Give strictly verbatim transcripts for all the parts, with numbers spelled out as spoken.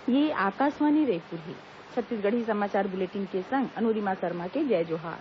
ये आकाशवाणी रायपुर हे। छत्तीसगढ़ी समाचार बुलेटिन के संग अनुरिमा शर्मा के जय जोहार।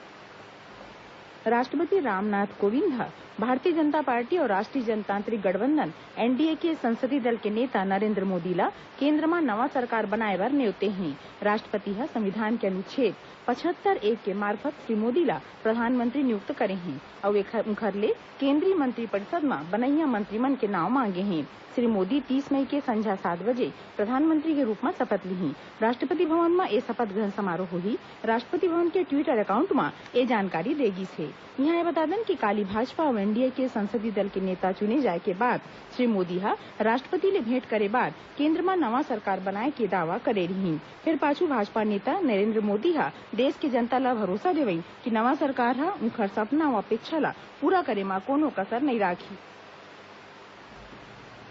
राष्ट्रपति रामनाथ कोविंद ह भारतीय जनता पार्टी अउ राष्ट्रीय जनतांत्रिक गठबंधन, एनडीए, के संसदीय दल के नेता नरेंद्र मोदी ला केंद्र म नवा सरकार बनाए बर नेवते हें। राष्ट्रपति ह संविधान के अनुच्छेद पचहत्तर एक के मार्फत श्री मोदी ला प्रधानमंत्री नियुक्त करे हें अउ एखर, उंखर ले केंद्रीय मंत्रिपरिषद म बनइया मंत्री मन के नांव मांगे हें। श्री मोदी तीस मई के संझा सात बजे प्रधानमंत्री के रूप म शपथ लिही। राष्ट्रपति भवन म ए शपथ ग्रहण समारोह होही। राष्ट्रपति भवन के Twitter account म ए जानकारी दे गिस हे। इहां ए बता दन कि काली भाजपा अउ एनडीए के संसदीय दल के नेता चुने जाए के बाद श्री मोदी ह राष्ट्रपति ले भेंट करे बाद केंद्र म नवा सरकार बनाए के दावा करे रिहीन। फेर पाछू भाजपा नेता नरेंद्र मोदी ह देश के जनता ल भरोसा देवइन कि नवा सरकार ह उंखर सपना अउ अपेक्षा ल पूरा करे म कोनो कसर नइ राखही।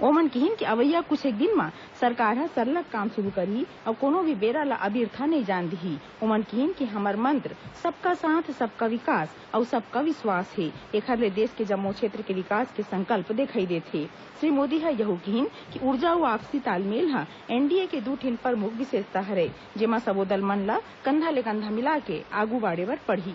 ओमन किहीन कि अवइया कुछ एक दिन म सरकार ह सरलग काम शुरू करही अउ कोनो भी बेरा ल अबिरथा नइ जान दिही। ओमन किहीन कि हमर मंत्र सबका साथ, सबका विकास अउ सबका विश्वास हे। एखर ले देश के जम्मो क्षेत्र के विकास के संकल्प देखाई देथे। श्री मोदी ह यहू किहीन कि ऊर्जा अउ आपसी तालमेल ह एनडीए के दू ठिन प्रमुख विशेषता हरय, जेमा सबो दल मन ल कंधा ले कंधा मिला के आगू बाढ़े बर पड़ही।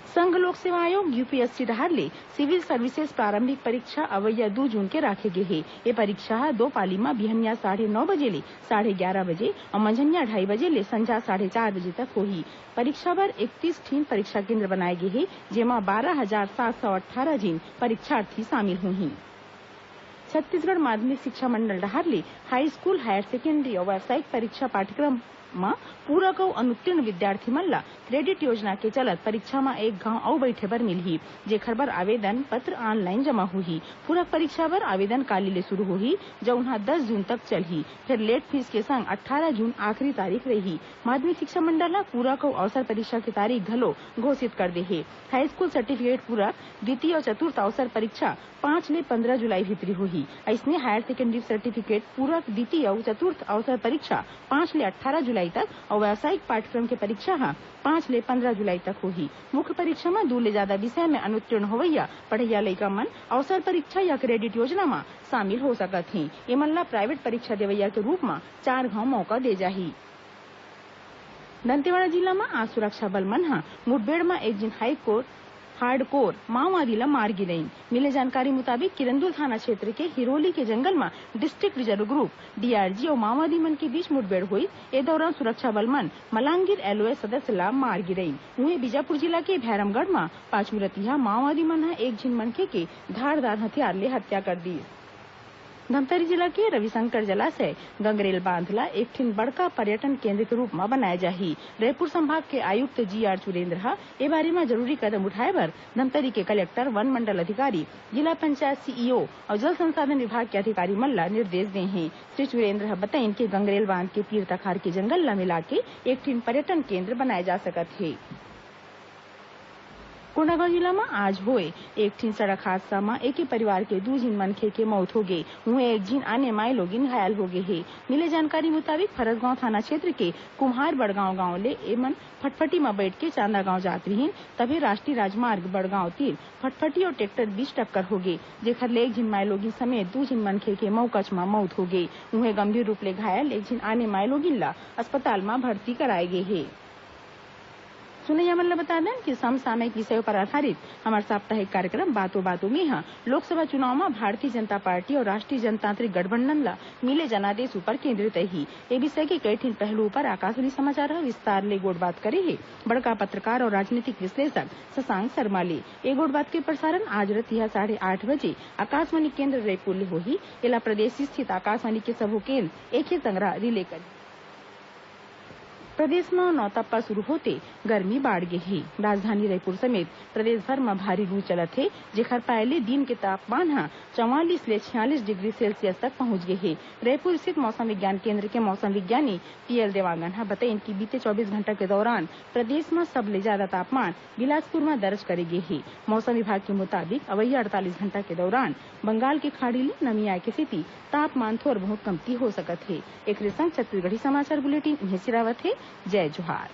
संघ लोक सेवा आयोग, यूपीएससी, डहार ले सिविल सर्विसेज प्रारंभिक परीक्षा अवइया दू जून के राखे गे हे। ए परीक्षा ह दो पाली म बिहनिया साढ़े नौ बजे ले साढ़े ग्यारह बजे अउ मंझनिया ढाई बजे ले संझा साढ़े चार बजे तक होही। परीक्षा बर इकतीस ठिन परीक्षा केंद्र बनाए गे हे, जेमा बारह हजार सात सौ अट्ठारह झिन परीक्षार्थी शामिल होही। छत्तीसगढ़ माध्यमिक शिक्षा मंडल डहार ले हाई स्कूल, हायर सेकेंडरी अउ व्यावसायिक परीक्षा पाठ्यक्रम म पूरक अउ अनुत्तीर्ण विद्यार्थी मन ल क्रेडिट योजना के चलत परीक्षा म एक घांव अउ बइठे बर मिलही, जेखर बर आवेदन पत्र ऑनलाइन जमा होही। पूरक परीक्षा बर आवेदन काली ले शुरू होही, जउन ह दस जून तक चलही। फेर लेट फीस के संग अट्ठारह जून आखिरी तारीख रही। माध्यमिक शिक्षा मंडल ह पूरक अउ अवसर परीक्षा के तारीख घलो घोषित कर दे हे। हाई स्कूल सर्टिफिकेट पूरक, द्वितीय अउ चतुर्थ अवसर परीक्षा पाँच ले पंद्रह जुलाई भीतरी होही। अइसने हायर सेकेंडरी सर्टिफिकेट पूरक, द्वितीय अउ चतुर्थ अवसर परीक्षा पाँच ले अट्ठारह जुलाई तक अउ व्यावसायिक पाठ्यक्रम के परीक्षा ह पाँच ले पंद्रह जुलाई तक होही। मुख्य परीक्षा म दू ले जादा विषय म अनुत्तीर्ण होवइया पढ़इया लइका मन अवसर परीक्षा या क्रेडिट योजना म शामिल हो सकत हें। एमन ल प्राइवेट परीक्षा देवइया के रूप म चार घांव मौका दे जाही। दंतेवाड़ा जिला म आज सुरक्षा बल मन ह मुठभेड़ म एक झिन हाईकोर हार्डकोर माओवादी ल मार गिरइन। मिले जानकारी मुताबिक, किरंदुल थाना क्षेत्र के हिरोली के जंगल म डिस्ट्रिक्ट रिजर्व ग्रुप, डीआरजी, अउ माओवादी मन के बीच मुठभेड़ होइस। ए दौरान सुरक्षा बल मन मलांगिर एलओएस सदस्य ल मार गिरइन। उहें, बीजापुर जिला के भैरमगढ़ म पाछू रतिहा माओवादी मन ह एक झिन मनखे के धारदार हथियार ले हत्या कर दीस। धमतरी जिला के रविशंकर जलाशय गंगरेल बांध ल एक ठिन बड़का पर्यटन केंद्र के रूप म बनाए जाही। रायपुर संभाग के आयुक्त जीआर चुरेंद्र ह ए बारे म जरूरी कदम उठाए बर धमतरी के कलेक्टर, वन मंडल अधिकारी, जिला पंचायत सीईओ अउ जल संसाधन विभाग के अधिकारी मन ल निर्देश दे हें। श्री चुरेंद्र ह बतइन कि गंगरेल बांध के तीर तखार के जंगल ल मिला के एक ठिन पर्यटन केंद्र बनाए जा सकत हे। कोंडागांव जिला म आज होए एक ठिन सड़क हादसा म एके परिवार के दू झिन मनखे के मौत होगे। उहें, एक झिन आने माईलोगिन घायल होगे हे। मिले जानकारी मुताबिक, फरसगांव थाना क्षेत्र के कुम्हार बड़गांव गांव ले एमन फटफटी म बइठ के चांदा गांव जात रिहीन, तभे राष्ट्रीय राजमार्ग बड़गांव तीर फटफटी अउ ट्रैक्टर बीच टक्कर होगे, जेखर ले एक झिन माईलोगिन समेत दू झिन मनखे के मउकच म मउत होगे। उहें, गंभीर रूप ले घायल एक झिन आने माईलोगिन ल अस्पताल म भर्ती कराए गे हे। सुनइया मन ल बता दन कि समसामयिक विषय उपर आधारित हमर साप्ताहिक कार्यक्रम बातों बातों में ह लोकसभा चुनाव म भारतीय जनता पार्टी अउ राष्ट्रीय जनतांत्रिक गठबंधन ल मिले जनादेश उपर केंद्रित रही। ए विषय के कई ठिन पहलू उपर आकाशवाणी समाचार ह विस्तार ले गोठबात करे हे बड़का पत्रकार अउ राजनीतिक विश्लेषक शशांक शर्मा ले। ए गोठबात के प्रसारण आज रतिहा साढ़े आठ बजे आकाशवाणी केंद्र रायपुर ले होही। एला प्रदेश स्थित आकाशवाणी के सबो केंद्र एके संघरा रिले करही। प्रदेश म नौतप्पा शुरू होते गर्मी बाढ़ गे हे। राजधानी रायपुर समेत प्रदेश भर म भारी लू चलत हे, जेखर पाय ले दिन के तापमान ह चवालीस ले छियालीस डिग्री सेल्सियस तक पहुंच गे हे। रायपुर स्थित मौसम विज्ञान केंद्र के मौसम विज्ञानी पीएल देवांगन ह बतइन कि बीते चौबीस घंटा के दौरान प्रदेश म सबले जादा तापमान बिलासपुर म दर्ज करे गे हे। मौसम विभाग के मुताबिक, अवइया अड़तालीस घंटा के दौरान बंगाल के खाड़ी ले नमी आए के सेती तापमान थोर बहुत कमती हो सकत हे। एकरे संग छत्तीसगढ़ी समाचार बुलेटिन इहें सिरावत हे। जय जोहार।